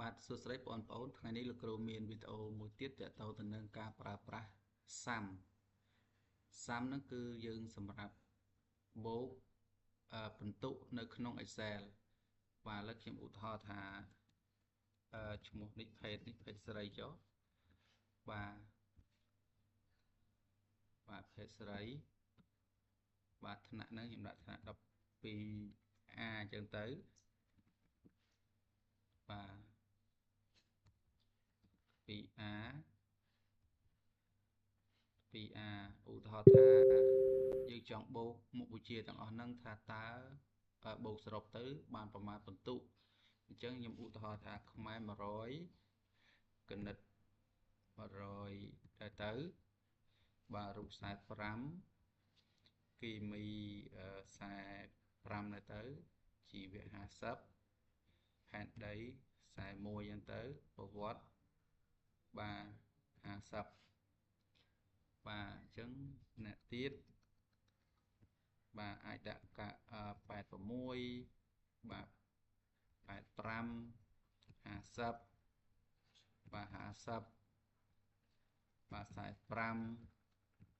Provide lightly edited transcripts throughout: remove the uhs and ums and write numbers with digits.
បាទសួស្តីបងប្អូនថ្ងៃនេះលោកគ្រូមានវីដេអូមួយទៀតទាក់ទងទៅនឹងការប្រើប្រាស់ sum sum ហ្នឹងគឺយើងសម្រាប់បូកពិន្ទុនៅក្នុង Excel បាទឥឡូវខ្ញុំឧទាហរណ៍ថាឈ្មោះនេះភេទនេះភេទស្រីចុះបាទបាទភេទស្រីបាទថ្នាក់ហ្នឹងខ្ញុំដាក់ថ្នាក់ 12A អញ្ចឹងទៅបាទ 2A 2A ឧទាហរណ៍ថាយើងចង់បូកមុខវិជ្ជាទាំងអស់ហ្នឹងថាតើបូកសរុបទៅបានប្រមាណពិន្ទុអញ្ចឹងខ្ញុំឧទាហរណ៍ថាខ្មែរ100គណិត100ដែរទៅបាទរូប45គីមី45ដែរទៅជីវៈ50ផែនដី41អញ្ចឹងទៅប្រវត្តិបាទ50បាទអញ្ចឹងអ្នកទៀតបាទអាចដាក់កា86បាទ85 50បាទ50បាទ45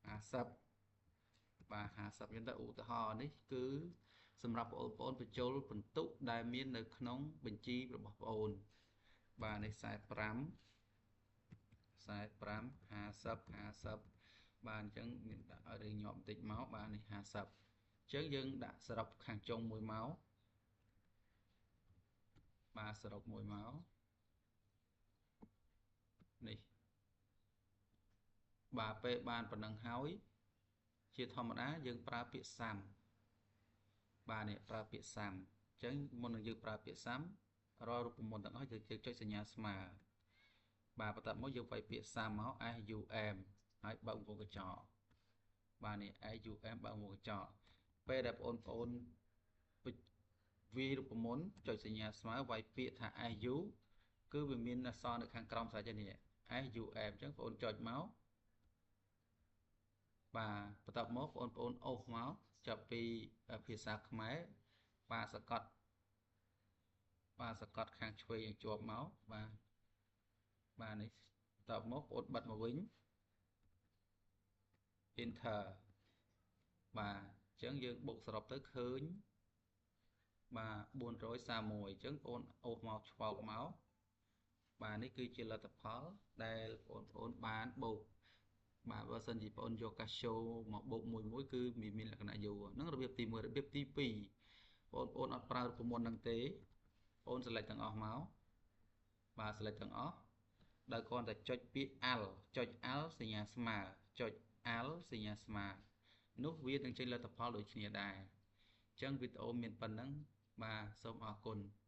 50បាទ50អញ្ចឹងទៅឧទាហរណ៍នេះគឺសម្រាប់បងប្អូនបញ្ចូលពិន្ទុដែលមាននៅក្នុងបញ្ជីរបស់បងប្អូនបាទនេះ45 45 50 50បាទអញ្ចឹងមានដាក់ឲ្យរៀងញាប់បន្តិចមកបាទនេះ50អញ្ចឹងយើងដាក់សរុបខាងចុងមួយមកបាទសរុបមួយមកនេះបាទពេលបានប៉ុណ្ណឹងហើយជាធម្មតាយើងប្រើពាក្យ sum បាទនេះប្រើពាក្យ sum អញ្ចឹងមុននឹងយើងប្រើពាក្យ sum រាល់រូបមន្តទាំងអស់យើងចុចសញ្ញាស្មើបាទបន្ទាប់មកយើងវាយពាក្យ sum មក SUM ហើយបើកវងកញ្ចក់បាទនេះ SUM បើកវងកញ្ចក់ពេលដែលបងប្អូនវាយរូបមន្តចុចសញ្ញាស្មើវាយពាក្យថា SU គឺវាមានអក្សរនៅខាងក្រោមស្រេចនេះ SUM អញ្ចឹងបងប្អូនចុចមកបាទបន្ទាប់មកបងប្អូនអូសមកចាប់ពីភាសាខ្មែរបាទសកត់បាទសកត់ខាងឆ្វេងឲ្យជាប់មកបាទបាទនេះបន្ទាប់មកបងប្អូនបិទមកវិញ enter បាទអញ្ចឹងយើងបូកសរុបទៅឃើញបាទ431អញ្ចឹងបងអូសមកឆ្វោកមកបាទនេះគឺជាលទ្ធផលដែលបងប្អូនបានបូកបាទបើសិនជាបងយកកាសូមកបូកមួយមួយគឺមានលក្ខណៈយូរហ្នឹងរបៀបទី1របៀបទី2បងប្អូនអត់ប្រើរូបមន្តហ្នឹងទេបង select ទាំងអស់មកបាទ select ទាំងអស់ដោយគ្រាន់តែចុចពាក្យ Alt ចុច Alt សញ្ញាស្មើចុច Alt សញ្ញាស្មើនោះវានឹងចេញលទ្ធផលដូចគ្នាដែរអញ្ចឹងវីដេអូមានប៉ុណ្ណឹងបាទសូមអរគុណ។